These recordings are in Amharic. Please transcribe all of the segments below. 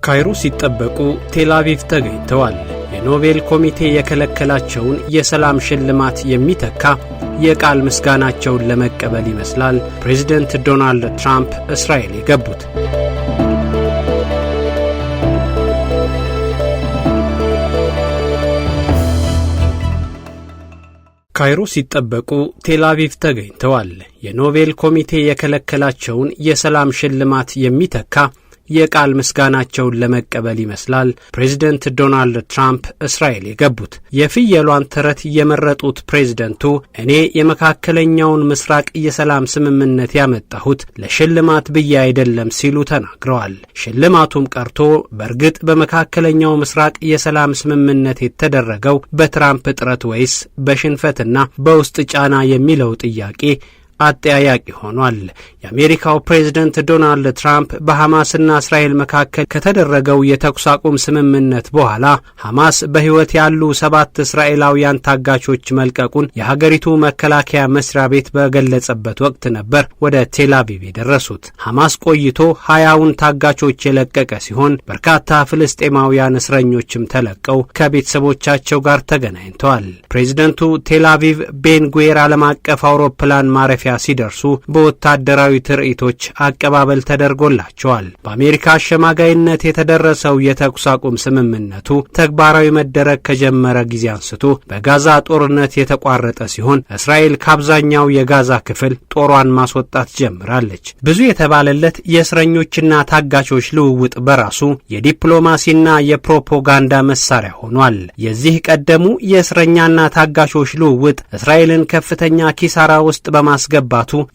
ካይሮ ሲጠበቁ ቴልአቪቭ ተገኝተዋል። የኖቤል ኮሚቴ የከለከላቸውን የሰላም ሽልማት የሚተካ የቃል ምስጋናቸውን ለመቀበል ይመስላል ፕሬዝደንት ዶናልድ ትራምፕ እስራኤል የገቡት። ካይሮ ሲጠበቁ ቴልአቪቭ ተገኝተዋል። የኖቤል ኮሚቴ የከለከላቸውን የሰላም ሽልማት የሚተካ የቃል ምስጋናቸውን ለመቀበል ይመስላል ፕሬዝደንት ዶናልድ ትራምፕ እስራኤል የገቡት። የፍየሏን ተረት የመረጡት ፕሬዝደንቱ እኔ የመካከለኛውን ምስራቅ የሰላም ስምምነት ያመጣሁት ለሽልማት ብዬ አይደለም ሲሉ ተናግረዋል። ሽልማቱም ቀርቶ በእርግጥ በመካከለኛው ምስራቅ የሰላም ስምምነት የተደረገው በትራምፕ ጥረት ወይስ በሽንፈትና በውስጥ ጫና የሚለው ጥያቄ አጠያያቂ ሆኗል። የአሜሪካው ፕሬዝደንት ዶናልድ ትራምፕ በሐማስና እስራኤል መካከል ከተደረገው የተኩስ አቁም ስምምነት በኋላ ሐማስ በሕይወት ያሉ 7 እስራኤላውያን ታጋቾች መልቀቁን የሀገሪቱ መከላከያ መስሪያ ቤት በገለጸበት ወቅት ነበር ወደ ቴልአቪቭ የደረሱት። ሐማስ ቆይቶ 20ውን ታጋቾች የለቀቀ ሲሆን በርካታ ፍልስጤማውያን እስረኞችም ተለቀው ከቤተሰቦቻቸው ጋር ተገናኝተዋል። ፕሬዝደንቱ ቴልአቪቭ ቤን ጉዌር ዓለም አቀፍ አውሮፕላን ማረፊያ ሲደርሱ በወታደራዊ ትርኢቶች አቀባበል ተደርጎላቸዋል። በአሜሪካ አሸማጋይነት የተደረሰው የተኩስ አቁም ስምምነቱ ተግባራዊ መደረግ ከጀመረ ጊዜ አንስቶ በጋዛ ጦርነት የተቋረጠ ሲሆን እስራኤል ከአብዛኛው የጋዛ ክፍል ጦሯን ማስወጣት ጀምራለች። ብዙ የተባለለት የእስረኞችና ታጋቾች ልውውጥ በራሱ የዲፕሎማሲና የፕሮፓጋንዳ መሳሪያ ሆኗል። የዚህ ቀደሙ የእስረኛና ታጋቾች ልውውጥ እስራኤልን ከፍተኛ ኪሳራ ውስጥ በማስገባቱ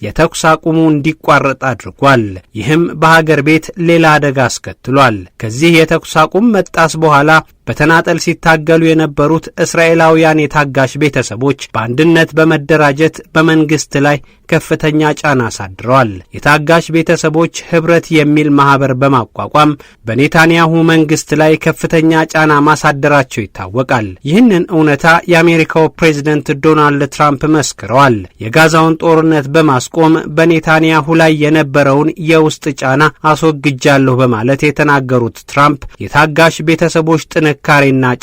የተኩስ አቁሙ እንዲቋረጥ አድርጓል። ይህም በሀገር ቤት ሌላ አደጋ አስከትሏል። ከዚህ የተኩስ አቁም መጣስ በኋላ በተናጠል ሲታገሉ የነበሩት እስራኤላውያን የታጋሽ ቤተሰቦች በአንድነት በመደራጀት በመንግስት ላይ ከፍተኛ ጫና አሳድረዋል። የታጋሽ ቤተሰቦች ህብረት የሚል ማህበር በማቋቋም በኔታንያሁ መንግስት ላይ ከፍተኛ ጫና ማሳደራቸው ይታወቃል። ይህንን እውነታ የአሜሪካው ፕሬዝደንት ዶናልድ ትራምፕ መስክረዋል። የጋዛውን ጦርነት በማስቆም በኔታንያሁ ላይ የነበረውን የውስጥ ጫና አስወግጃለሁ በማለት የተናገሩት ትራምፕ የታጋሽ ቤተሰቦች ጥንካሬና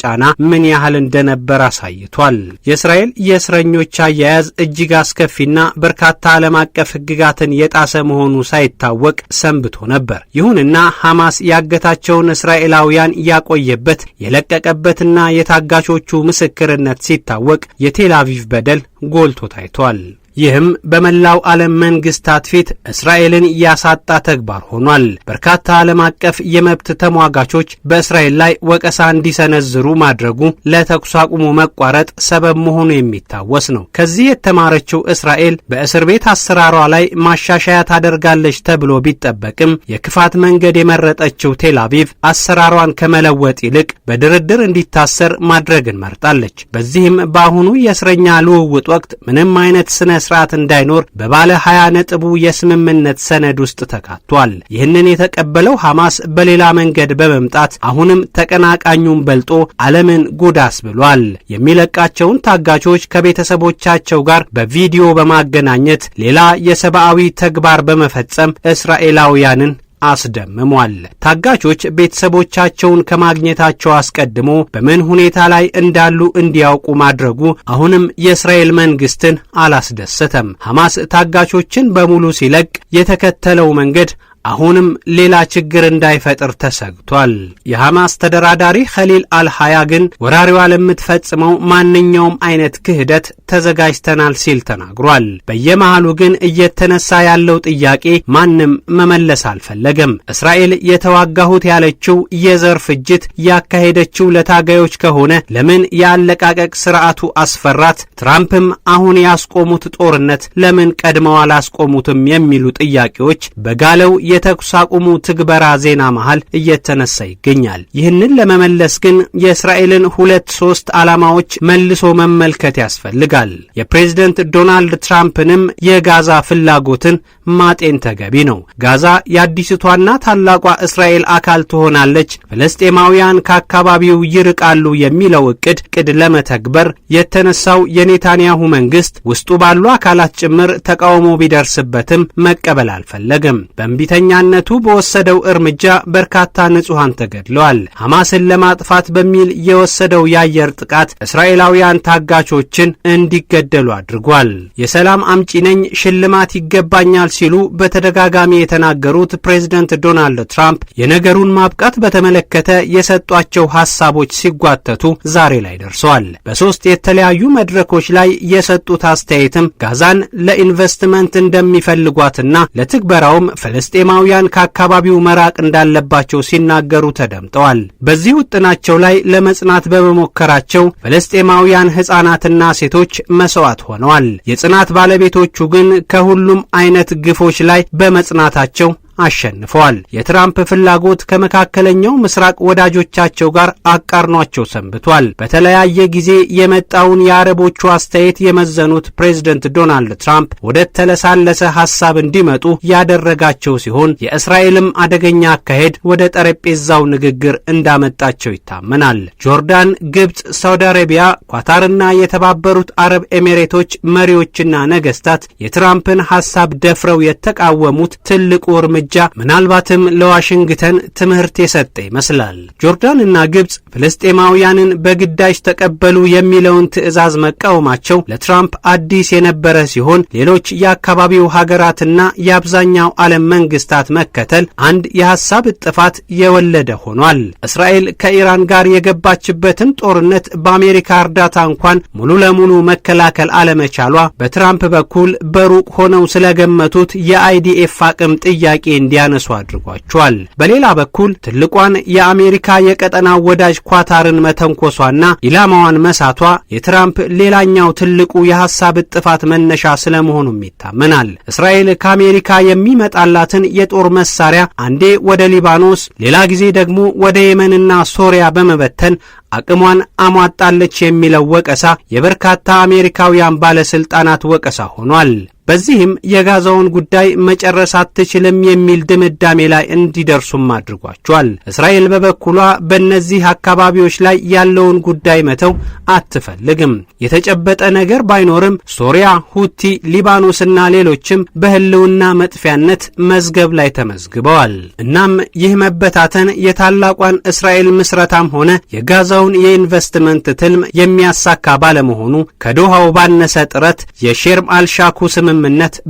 ጫና ምን ያህል እንደነበር አሳይቷል። የእስራኤል የእስረኞች አያያዝ እጅግ አስከፊና በርካታ ዓለም አቀፍ ሕግጋትን የጣሰ መሆኑ ሳይታወቅ ሰንብቶ ነበር። ይሁንና ሐማስ ያገታቸውን እስራኤላውያን ያቆየበት የለቀቀበትና የታጋቾቹ ምስክርነት ሲታወቅ የቴልአቪቭ በደል ጎልቶ ታይቷል። ይህም በመላው ዓለም መንግስታት ፊት እስራኤልን ያሳጣ ተግባር ሆኗል። በርካታ ዓለም አቀፍ የመብት ተሟጋቾች በእስራኤል ላይ ወቀሳ እንዲሰነዝሩ ማድረጉ ለተኩስ አቁሙ መቋረጥ ሰበብ መሆኑ የሚታወስ ነው። ከዚህ የተማረችው እስራኤል በእስር ቤት አሰራሯ ላይ ማሻሻያ ታደርጋለች ተብሎ ቢጠበቅም የክፋት መንገድ የመረጠችው ቴልአቪቭ አሰራሯን ከመለወጥ ይልቅ በድርድር እንዲታሰር ማድረግን መርጣለች። በዚህም በአሁኑ የእስረኛ ልውውጥ ወቅት ምንም አይነት ስነ ስርዓት እንዳይኖር በባለ 20 ነጥቡ የስምምነት ሰነድ ውስጥ ተካቷል። ይህንን የተቀበለው ሐማስ በሌላ መንገድ በመምጣት አሁንም ተቀናቃኙን በልጦ ዓለምን ጉዳስ ብሏል። የሚለቃቸውን ታጋቾች ከቤተሰቦቻቸው ጋር በቪዲዮ በማገናኘት ሌላ የሰብአዊ ተግባር በመፈጸም እስራኤላውያንን አስደምሟል። ታጋቾች ቤተሰቦቻቸውን ከማግኘታቸው አስቀድሞ በምን ሁኔታ ላይ እንዳሉ እንዲያውቁ ማድረጉ አሁንም የእስራኤል መንግስትን አላስደሰተም። ሐማስ ታጋቾችን በሙሉ ሲለቅ የተከተለው መንገድ አሁንም ሌላ ችግር እንዳይፈጥር ተሰግቷል። የሐማስ ተደራዳሪ ኸሊል አልሃያ ግን ወራሪዋ ለምትፈጽመው ማንኛውም አይነት ክህደት ተዘጋጅተናል ሲል ተናግሯል። በየመሃሉ ግን እየተነሳ ያለው ጥያቄ ማንም መመለስ አልፈለገም። እስራኤል የተዋጋሁት ያለችው የዘር ፍጅት ያካሄደችው ለታጋዮች ከሆነ ለምን የአለቃቀቅ ስርዓቱ አስፈራት? ትራምፕም አሁን ያስቆሙት ጦርነት ለምን ቀድመው አላስቆሙትም? የሚሉ ጥያቄዎች በጋለው የተኩስ አቁሙ ትግበራ ዜና መሃል እየተነሳ ይገኛል። ይህንን ለመመለስ ግን የእስራኤልን 2-3 ዓላማዎች መልሶ መመልከት ያስፈልጋል። የፕሬዝደንት ዶናልድ ትራምፕንም የጋዛ ፍላጎትን ማጤን ተገቢ ነው። ጋዛ የአዲስቷና ታላቋ እስራኤል አካል ትሆናለች፣ ፍልስጤማውያን ከአካባቢው ይርቃሉ የሚለው እቅድ ለመተግበር የተነሳው የኔታንያሁ መንግስት ውስጡ ባሉ አካላት ጭምር ተቃውሞ ቢደርስበትም መቀበል አልፈለገም። በእንቢተኛነቱ በወሰደው እርምጃ በርካታ ንጹሐን ተገድለዋል። ሐማስን ለማጥፋት በሚል የወሰደው የአየር ጥቃት እስራኤላውያን ታጋቾችን እንዲገደሉ አድርጓል። የሰላም አምጪ ነኝ፣ ሽልማት ይገባኛል ሲሉ በተደጋጋሚ የተናገሩት ፕሬዝደንት ዶናልድ ትራምፕ የነገሩን ማብቃት በተመለከተ የሰጧቸው ሐሳቦች ሲጓተቱ ዛሬ ላይ ደርሰዋል። በሶስት የተለያዩ መድረኮች ላይ የሰጡት አስተያየትም ጋዛን ለኢንቨስትመንት እንደሚፈልጓትና ለትግበራውም ፍልስጤማውያን ከአካባቢው መራቅ እንዳለባቸው ሲናገሩ ተደምጠዋል። በዚህ ውጥናቸው ላይ ለመጽናት በመሞከራቸው ፍልስጤማውያን ሕፃናትና ሴቶች መስዋዕት ሆነዋል። የጽናት ባለቤቶቹ ግን ከሁሉም አይነት ግፎች ላይ በመጽናታቸው አሸንፈዋል። የትራምፕ ፍላጎት ከመካከለኛው ምስራቅ ወዳጆቻቸው ጋር አቃርኗቸው ሰንብቷል። በተለያየ ጊዜ የመጣውን የአረቦቹ አስተያየት የመዘኑት ፕሬዝደንት ዶናልድ ትራምፕ ወደ ተለሳለሰ ሐሳብ እንዲመጡ ያደረጋቸው ሲሆን የእስራኤልም አደገኛ አካሄድ ወደ ጠረጴዛው ንግግር እንዳመጣቸው ይታመናል። ጆርዳን፣ ግብፅ፣ ሳውዲ አረቢያ፣ ኳታርና የተባበሩት አረብ ኤሚሬቶች መሪዎችና ነገስታት የትራምፕን ሐሳብ ደፍረው የተቃወሙት ትልቁ እርምጃ ምናልባትም ለዋሽንግተን ትምህርት የሰጠ ይመስላል። ጆርዳንና ግብፅ ፍልስጤማውያንን በግዳጅ ተቀበሉ የሚለውን ትዕዛዝ መቃወማቸው ለትራምፕ አዲስ የነበረ ሲሆን ሌሎች የአካባቢው ሀገራትና የአብዛኛው ዓለም መንግስታት መከተል አንድ የሐሳብ ጥፋት የወለደ ሆኗል። እስራኤል ከኢራን ጋር የገባችበትን ጦርነት በአሜሪካ እርዳታ እንኳን ሙሉ ለሙሉ መከላከል አለመቻሏ በትራምፕ በኩል በሩቅ ሆነው ስለገመቱት የአይዲኤፍ አቅም ጥያቄ እንዲያነሱ አድርጓቸዋል። በሌላ በኩል ትልቋን የአሜሪካ የቀጠና ወዳጅ ኳታርን መተንኮሷና ኢላማዋን መሳቷ የትራምፕ ሌላኛው ትልቁ የሐሳብ ጥፋት መነሻ ስለመሆኑም ይታመናል። እስራኤል ከአሜሪካ የሚመጣላትን የጦር መሳሪያ አንዴ ወደ ሊባኖስ፣ ሌላ ጊዜ ደግሞ ወደ የመንና ሶሪያ በመበተን አቅሟን አሟጣለች የሚለው ወቀሳ የበርካታ አሜሪካውያን ባለስልጣናት ወቀሳ ሆኗል። በዚህም የጋዛውን ጉዳይ መጨረስ አትችልም የሚል ድምዳሜ ላይ እንዲደርሱም አድርጓቸዋል። እስራኤል በበኩሏ በእነዚህ አካባቢዎች ላይ ያለውን ጉዳይ መተው አትፈልግም። የተጨበጠ ነገር ባይኖርም ሶሪያ፣ ሁቲ፣ ሊባኖስና ሌሎችም በህልውና መጥፊያነት መዝገብ ላይ ተመዝግበዋል። እናም ይህ መበታተን የታላቋን እስራኤል ምስረታም ሆነ የጋዛውን የኢንቨስትመንት ትልም የሚያሳካ ባለመሆኑ ከዶሃው ባነሰ ጥረት የሼርም አልሻኩ ስምምነት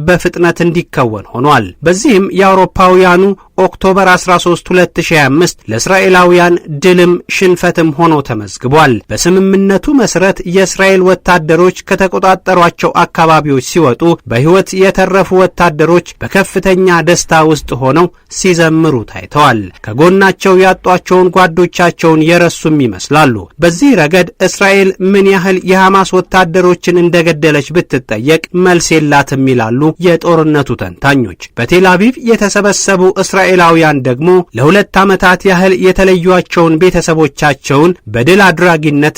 በፍጥነት እንዲከወን ሆኗል። በዚህም የአውሮፓውያኑ October 13 2025 ለእስራኤላውያን ድልም ሽንፈትም ሆኖ ተመዝግቧል። በስምምነቱ መሰረት የእስራኤል ወታደሮች ከተቆጣጠሯቸው አካባቢዎች ሲወጡ በሕይወት የተረፉ ወታደሮች በከፍተኛ ደስታ ውስጥ ሆነው ሲዘምሩ ታይተዋል። ከጎናቸው ያጧቸውን ጓዶቻቸውን የረሱም ይመስላሉ። በዚህ ረገድ እስራኤል ምን ያህል የሐማስ ወታደሮችን እንደገደለች ብትጠየቅ መልስ የላትም ይላሉ የጦርነቱ ተንታኞች። በቴል አቪቭ የተሰበሰቡ እስራኤላውያን ደግሞ ለሁለት ዓመታት ያህል የተለዩዋቸውን ቤተሰቦቻቸውን በድል አድራጊነት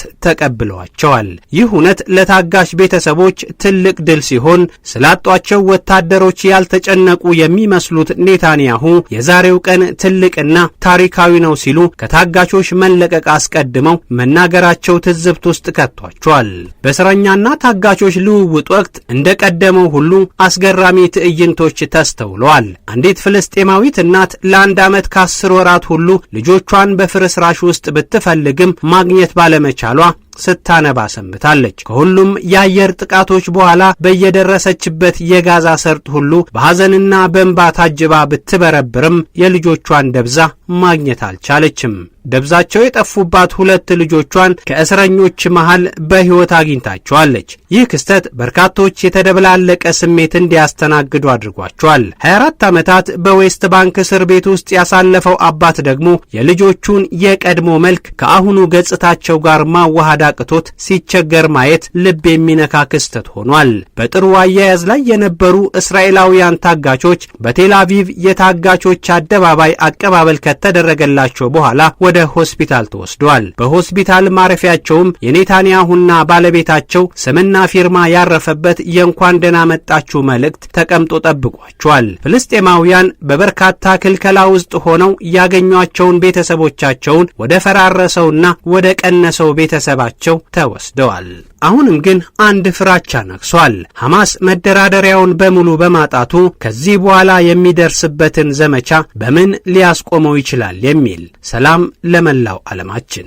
ተቀብለዋቸዋል። ይህ እውነት ለታጋሽ ቤተሰቦች ትልቅ ድል ሲሆን ስላጧቸው ወታደሮች ያልተጨነቁ የሚመስሉት ኔታንያሁ የዛሬው ቀን ትልቅና ታሪካዊ ነው ሲሉ ከታጋቾች መለቀቅ አስቀድመው መናገራቸው ትዝብት ውስጥ ከቷቸዋል። በእስረኛና ታጋቾች ልውውጥ ወቅት እንደቀደመው ሁሉ አስገራሚ ትዕይንቶች ተስተውለዋል። አንዲት ፍልስጤማዊት እናት ለአንድ ዓመት ከ10 ወራት ሁሉ ልጆቿን በፍርስራሽ ውስጥ ብትፈልግም ማግኘት ባለመቻሏ ስታነባ ሰንብታለች። ከሁሉም የአየር ጥቃቶች በኋላ በየደረሰችበት የጋዛ ሰርጥ ሁሉ በሐዘንና በእንባ ታጅባ ብትበረብርም የልጆቿን ደብዛ ማግኘት አልቻለችም። ደብዛቸው የጠፉባት ሁለት ልጆቿን ከእስረኞች መሃል በሕይወት አግኝታቸዋለች። ይህ ክስተት በርካቶች የተደበላለቀ ስሜት እንዲያስተናግዱ አድርጓቸዋል። 24 ዓመታት በዌስት ባንክ እስር ቤት ውስጥ ያሳለፈው አባት ደግሞ የልጆቹን የቀድሞ መልክ ከአሁኑ ገጽታቸው ጋር ማዋሃድ አቅቶት ሲቸገር ማየት ልብ የሚነካ ክስተት ሆኗል። በጥሩ አያያዝ ላይ የነበሩ እስራኤላውያን ታጋቾች በቴል አቪቭ የታጋቾች አደባባይ አቀባበል ከተደረገላቸው በኋላ ወደ ሆስፒታል ተወስደዋል። በሆስፒታል ማረፊያቸውም የኔታንያሁና ባለቤታቸው ስምና ፊርማ ያረፈበት የእንኳን ደህና መጣችሁ መልእክት ተቀምጦ ጠብቋቸዋል። ፍልስጤማውያን በበርካታ ክልከላ ውስጥ ሆነው ያገኟቸውን ቤተሰቦቻቸውን ወደ ፈራረሰውና ወደ ቀነሰው ቤተሰባቸው ተወስደዋል። አሁንም ግን አንድ ፍራቻ ነግሷል። ሐማስ መደራደሪያውን በሙሉ በማጣቱ ከዚህ በኋላ የሚደርስበትን ዘመቻ በምን ሊያስቆመው ይችላል የሚል። ሰላም ለመላው ዓለማችን።